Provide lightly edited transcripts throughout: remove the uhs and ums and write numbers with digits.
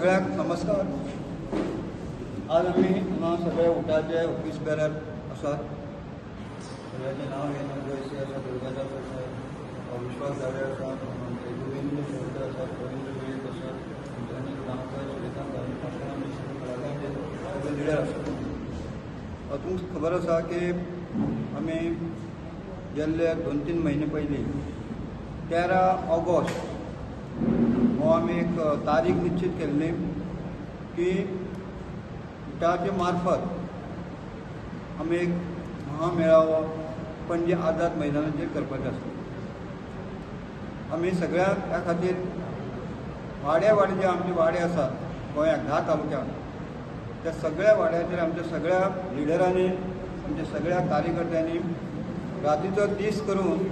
सगळ्यांक नमस्कार. आज आमी हांगा सगळे उटाचे ऑफिस बेरर आसात. सगळ्यांचें नांव घेना. जयसी आसा, दुर्गादास आसा, विश्वास जावे आसा, आमचे गोविंद शेवकर आसा, रवींद्र वेळीप आसा, आनी गांवकर, श्रीकांत गांवकर, आमी सगळे सगळे लिडर आसात. तुमकां खबर आसा की आमी गेल्ले 2-3 म्हयने पयलीं 13 ऑगस्ट हो आमी एक तारीख निश्चित केल्ली की उटाचे मार्फत आमी एक महामेळावो पणजे आझाद मैदानाचेर करपाचें आसा. आमी सगळ्यांक ह्या खातीर वाड्या वाड्या जे आमचे वाडे आसात गोंयांत 10 तालुक्यांत, त्या सगळ्या वाड्याचेर आमच्या सगळ्या लिडरांनी, आमच्या सगळ्या कार्यकर्त्यांनी रातीचो दीस करून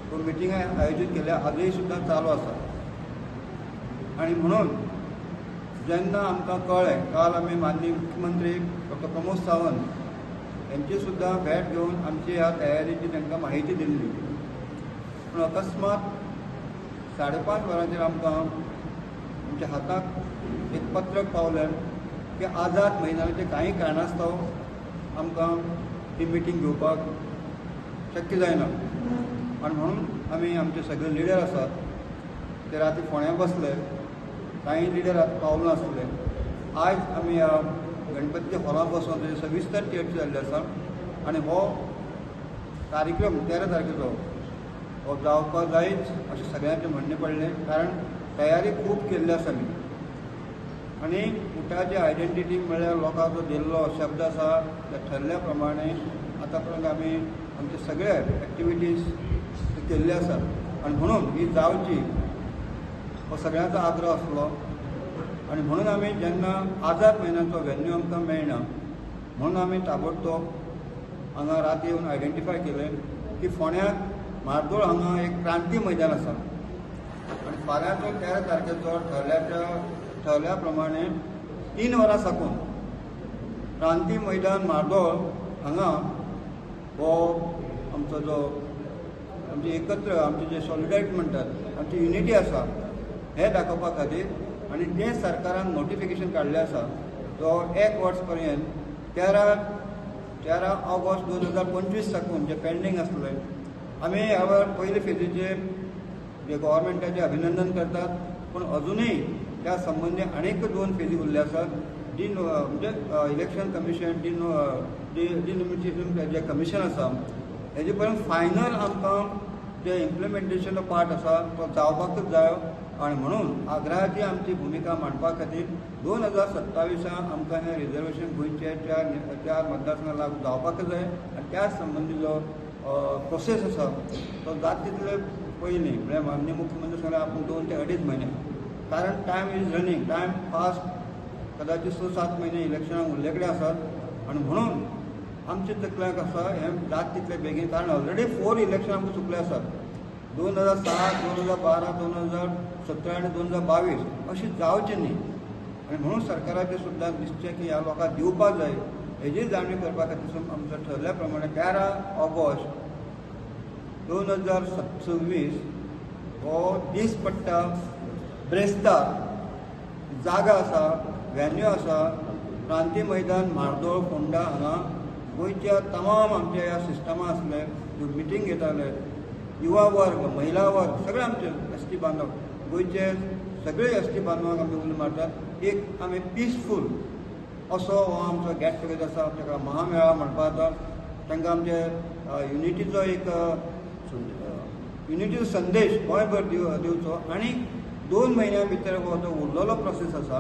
ह्यो मिटिंगा आयोजीत केल्या. आजूय सुद्दां चालू आसा. आनी म्हणून जेन्ना आमकां कळ्ळें, काल आमी माननीय मुख्यमंत्री डॉक्टर प्रमोद सावंत यांची सुद्दां भेट घेवन आमची ह्या तयारीची तांकां माहिती दिल्ली. पूण अकस्मात 5:30 वरांचेर आमकां आमच्या हाताक एक पत्रक पावलें की आझाद मैदानाचे कांय कारणास्तव आमकां ही मिटींग घेवपाक शक्य जायना. आनी म्हणून आमी आमचे सगळे लिडर आसात ते राती फोंड्यां बसले. कांय लिडर आतां पावले नासले. आयज आमी ह्या गणपतीच्या हॉलांत बसून तेजी सविस्तर चर्चा जाल्ली आसा आनी हो कार्यक्रम 13 तारखेचो हो जावपाक जायच अशें सगळ्यांचें म्हणणें पडलें, कारण तयारी खूब केल्ली आसा आमी. आनी उटाची आयडेंटिटी म्हळ्यार लोकांचो दिल्लो शब्द आसा, त्या ठरल्या प्रमाणे आतां पर्यंत आमी आमचे सगळे एक्टिविटीज केल्ले आसात. आनी म्हणून ही जावची हो सगळ्यांचो आग्रह आसलो. आनी म्हणून आमी जेन्ना आझाद मैदानाचो व्हेन्यू आमकां मेळना म्हणून आमी ताबडतोब हांगा राती येवन आयडेंटिफाय केलें की फोंड्याक म्हार्दोळ हांगा एक क्रांती मैदान आसा आनी फाल्यांचो 13 तारखेचो ठरल्या प्रमाणे 3 वरां साकून क्रांती मैदान म्हार्दोळ हांगा हो आमचो जो आमचे एकत्र आमचे जे सॉलिडारिटी म्हणटात, आमची युनिटी आसा हें दाखोवपा खातीर. आनी तें सरकारान नोटिफिकेशन काडलें आसा, जो एक वर्स पर्यंत 13 ऑगस्ट 2025 साकून जे पेंडींग आसले, आमी ह्या वेळार पयले फेजीचे जे गव्हर्मेंटाचें अभिनंदन करतात, पूण अजुनूय त्या संबंदी आनीक 2 फेजी उरले आसात. डी म्हणजे इलेक्शन कमिशन डी डिनोमिनेशन जे कमिशन आसा हेजे पर्यंत फायनल आमकां जे इम्प्लिमेंटेशन पार्ट आसा तो जावपाकूच जायो. आनी म्हणून आग्रहाची आमची भुमिका मांडपा खातीर 2027 आमकां हें रिजर्वेशन गोंयचे चार मतदारसंघाक लागू जावपाकच जाय. आनी त्या संबंदी जो प्रोसेस आसा तो जाता तितले पयलीं, म्हळ्यार माननीय मुख्यमंत्री सांगले आपूण 2 ते 2.5 म्हयने, कारण time is running, time fast, कदाचित 6-7 म्हयने इलेक्शनाक उरले कडेन आसात. आनी म्हणून आमचे तकल्याक आसा हें जाता तितले बेगीन, कारण ऑलरेडी 4 इलेक्शन आमकां चुकले आसात, 2007, 2012, 2017 आनी 2022. अशें जावचें न्ही. आनी म्हणून सरकाराचें सुद्दां दिसचें की ह्या लोकांक दिवपाक जाय हेजी जाणीव करपा खातीर आमचो ठरल्या प्रमाणे 13 ऑगस्ट 2026 हो दीस पडटा ब्रेस्तार. जागा आसा, व्हेन्यू आसा क्रांती मैदान म्हार्दोळ फोंडा. हांगा गोंयच्या तमाम आमच्या ह्या सिस्टमा आसले त्यो मिटींग घेताले. युवा वर्ग, महिला वर्ग, सगळे आमचे एसटी बांधव, गोंयचे सगळे एसटी बांधवांक आमी उलो मारतात. एक आमी पिसफूल असो हो आमचो गेट टुगेदर आसा, ताका महामेळावा म्हणपाक जाता. तांकां आमचे युनिटीचो एक युनिटीचो संदेश गोंयभर दिवचो आनी 2 म्हयन्या भितर हो जो उरलेलो प्रोसेस आसा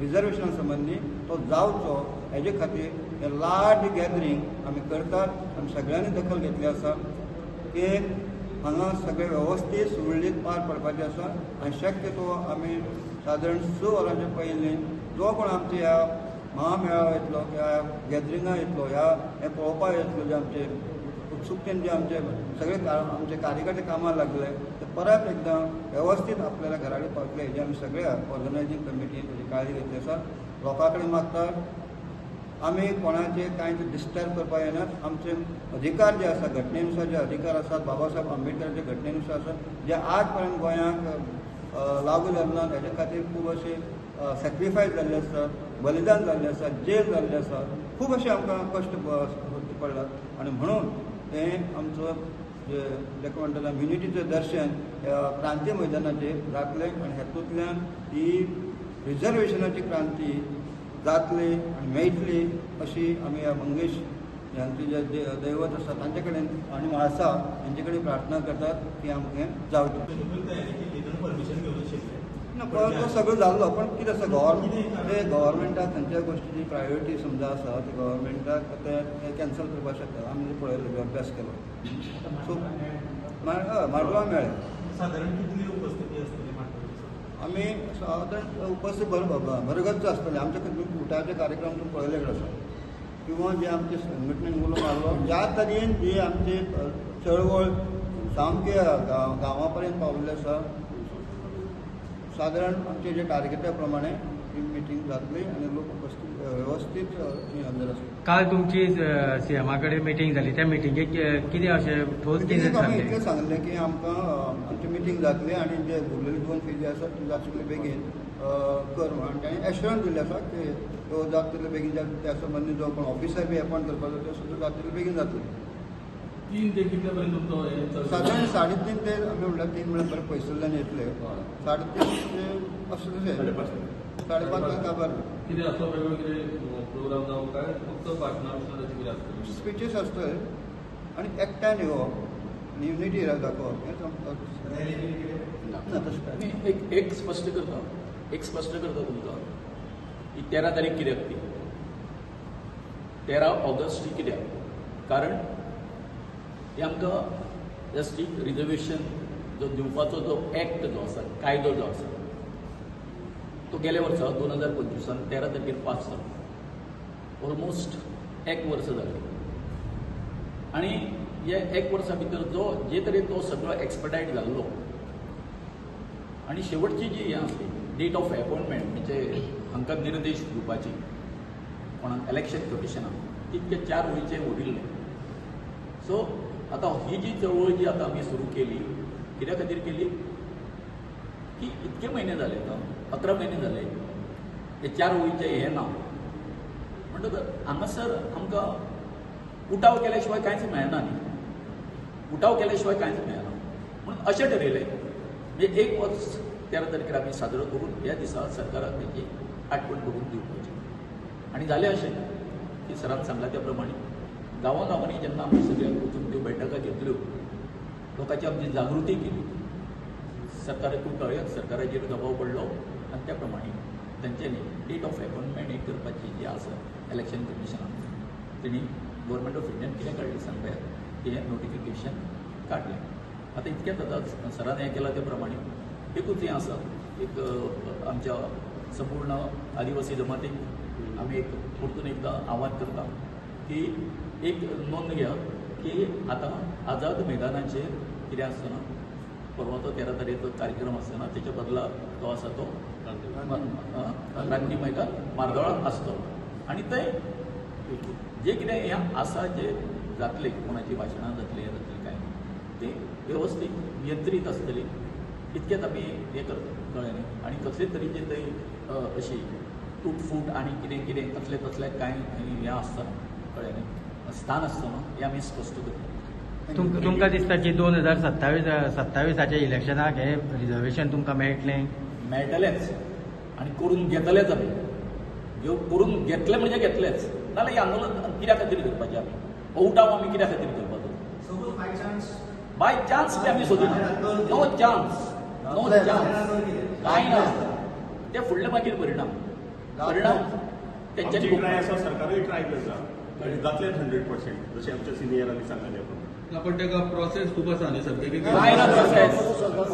रिजर्वेशना संबंदी तो जावचो हेजे खातीर हें लार्ज गॅदरींग आमी करतात. आमी सगळ्यांनी दखल घेतली आसा की हांगा सगळें वेवस्थीत सुरळीत पार पडपाचें आसा. आनी शक्य तो आमी सादारण 6 वरांच्या पयलीं जो कोण आमच्या ह्या महामेळावा येतलो, ह्या गॅदरिंगा येतलो, ह्या हें पळोवपाक येतलो, जे आमचे उत्सुकतेन जे आमचे सगळे आमचे कार्यकर्ते कामाक लागले ते परत एकदां वेवस्थीत आपल्याला घरा कडेन पावतले हेजी आमी सगळ्या ऑर्गनायझींग कमिटीन तेजी काळजी घेतली आसा. लोकां कडेन मागतात, आमी कोणाचे कांयच डिस्टर्ब करपाक येनात. आमचे अधिकार जे आसा, घटनेनुसार जे अधिकार आसात, बाबासाहेब आंबेडकरांच्या घटनेनुसार आसात, जे आज पर्यंत गोंयांक लागू जाले ना, हेजे खातीर खूब अशे सॅक्रिफायस जाल्ले आसा, बलिदान जाल्लें आसा, जेल जाल्लें आसा, खूब अशें आमकां कश्ट भोगचे पडलात. आनी म्हणून तें आमचो जे जाका म्हणटा युनिटीचें दर्शन ह्या क्रांती मैदानाचेर जातलें आनी हातूंतल्यान ही रिजर्वेशनाची क्रांती जातली आनी मेळटली अशी आमी ह्या मंगेश ह्यांचे जे दैवत आसा तांचे कडेन आनी म्हाळसा हांचे कडेन प्रार्थना करतात की आमकां हें जावचें. परमिशन घेवन आशिल्लें. ना, पण तो सगळो जाल्लो, पण कितें आसा, गव्हर्मेंट ते गव्हर्मेंटाक खंयच्याय गोश्टीची प्रायोरिटी समजा आसा, ते गव्हर्मेंटाक ते कॅन्सल करपाक शकता. आमी पळयलें, अभ्यास केलो. सो हय, मार्दोळा मेळ्ळें. सादारण कितली उपस्थिती आसतली माटोळेची? आमी सादारण उपस्थित भरगच्च आसतले. आमचे उठाचे कार्यक्रम तुमी पळयले कडेन आसा किंवा जे आमचे संघटनेन उलो मारलो, ज्या तरेन जी आमची चळवळ सामकी गांवा पर्यंत पावल्ली आसा, सादारण आमचे जे टार्गेटा प्रमाणे ही मिटींग जातली आनी लोक उपस्थित वेवस्थीत थंय हजर आसतले. काल तुमची सीएमा कडेन मिटींग जाली, त्या मिटिंगेक कितें अशें ठोस कितें मिटिंगेक आमी सांगलें? इतलें सांगलें की आमकां आमची मिटींग जातली आनी जे उरलेले 2 फेजी आसात ते जाता तितले बेगीन कर म्हणून. आनी ताणें एश्युरन्स दिल्लें आसा की त्यो जाता तितले बेगीन जाता. त्या संबंदी जो कोण ऑफिसर बी अपॉयंट करपाचो त्यो सुद्दां जाता तितले बेगीन जातले. 3 ते कितल्या पर्यंत तुमचो हें चलता? सादारण 3.5 ते, आमी म्हणल्यार 3 म्हळ्यार बरें पयसुल्ल्यान येतले, 3.5 ते अशें तशें 5.5 काबार. कितें असो वेगळो कितें प्रोग्राम जावं काय फक्त भाशणां बिशणां तशें कितें आसतलें? स्पिचीस आसतले आनी एकठांय येवप आनी युनिटी दाखोवप हें आमकां ना तशें कांय. न्ही, एक एक स्पश्ट करता, एक स्पश्ट करता तुमकां, ही 13 तारीख कित्याक, ती 13 ऑगस्ट ही कित्याक, कारण हे आमकां एस टी रिजर्वेशन जो दिवपाचो जो एक्ट जो आसा, कायदो जो आसा, तो गेल्या वर्सा 2025 13 तारखेर पास जालो. ऑलमोस्ट एक वर्स जालें आनी हे एक वर्सा भितर जो जे तरेन तो सगळो एक्सपर्टायज जाल्लो आनी शेवटची जी हें आसली डेट ऑफ एपॉयंटमेंट, म्हणजे हांकां निर्देश दिवपाची कोणाक इलेक्शन कमिशनाक, तितके 4 वयचे उरिल्ले. सो आतां ही जी चळवळ जी आतां आमी सुरू केली, कित्या खातीर केली की इतके म्हयने जाले, आतां 11 म्हयने जाले हे 4 वयचे हें ना, म्हणटकच हांगासर आमकां उठाव केल्या शिवाय कांयच मेळना न्ही, उठाव केल्या शिवाय कांयच मेळना. म्हणून अशें ठरयलें म्हणजे एक वर्स 13 तारखेर आमी साजरो करून ह्या दिसा सरकाराक तेची आठवण करून दिवपाची. आनी जालें अशें की सरान सांगलां त्या प्रमाणे गांवां गांवांनी जेन्ना आमी सगळ्यांक वचून त्यो बैठका घेतल्यो, लोकांची आमची जागृती केली, सरकाराकूय कळ्ळें, सरकाराचेर दबाव पडलो आनी त्या प्रमाणे तेंच्यांनी डेट ऑफ एपॉयंटमेंट एक करपाची जी आसा इलेक्शन कमिशनान, तेणी गव्हर्मेंट ऑफ इंडियान कितें काडलें सांगपया, तें नोटिफिकेशन काडलें. आतां इतकेंच आतां सरान हें केलां त्या प्रमाणे एकूच हें आसा, एक आमच्या संपूर्ण आदिवासी जमातीक आमी एक परतून एकदां आव्हान करता की एक नोंद घ्या की आतां आझाद मैदानाचेर कितें आसतना परवां तो 13 तारखेचो कार्यक्रम आसतना तेच्या बदला तो आसा तो क्रांती मैदान मार्दोळा आसतलो आनी थंय जे कितें हें आसा जे जातले, कोणाची भाशणां जातली, हें जातलें काय ते वेवस्थीत नियंत्रीत आसतली, इतकेंच आमी हें करता, कळ्ळें न्ही. आनी कसले तरेचे थंय अशी तुटफूट आनी कितें कितें कसलें तसलें कांय हें आसतना, कळ्ळें न्ही, स्थान आसतना हें आमी स्पश्ट करता. तुमकां दिसता की 2027 इलेक्शनाक हें रिजर्वेशन तुमकां मेळटलें? मेळटलेंच आनी करून घेतलेच आमी, करून घेतले म्हणजे घेतलेच, नाजाल्यार हें आंदोलन कित्या खातीर करपाचें आमी, हो उठाव आमी कित्या खातीर करपाचो? बाय चान्स बी आमी सोदिना, नो चान्स, नो चान्स, कांय ना, ते फुडले मागीर परिणाम परिणाम तेंच्यांनी ट्राय आसा, सरकारूय ट्राय करता आनी जातलें 100% जशें आमच्या सिनियरांनी सांगलें. ना, पण ताका प्रोसेस खूब आसा न्ही सगळें. कांय ना प्रोसेस,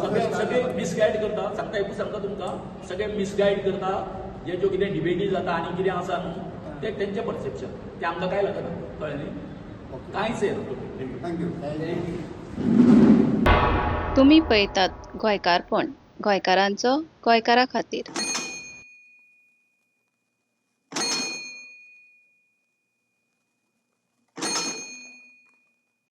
सगळे सगळे मिसगायड करता, सांगता एकूच सांगता तुमकां, सगळे मिसगायड करता, जे ज्यो कितें डिबेटी जाता आनी कितें आसा न्हू ते तेंचें परसेप्शन, तें आमकां कांय लागना, कळ्ळें न्ही, कांयच येना. Thank you. तुमी पळयतात गोंयकारपण, गोंयकारांचो गोंयकारा खातीर.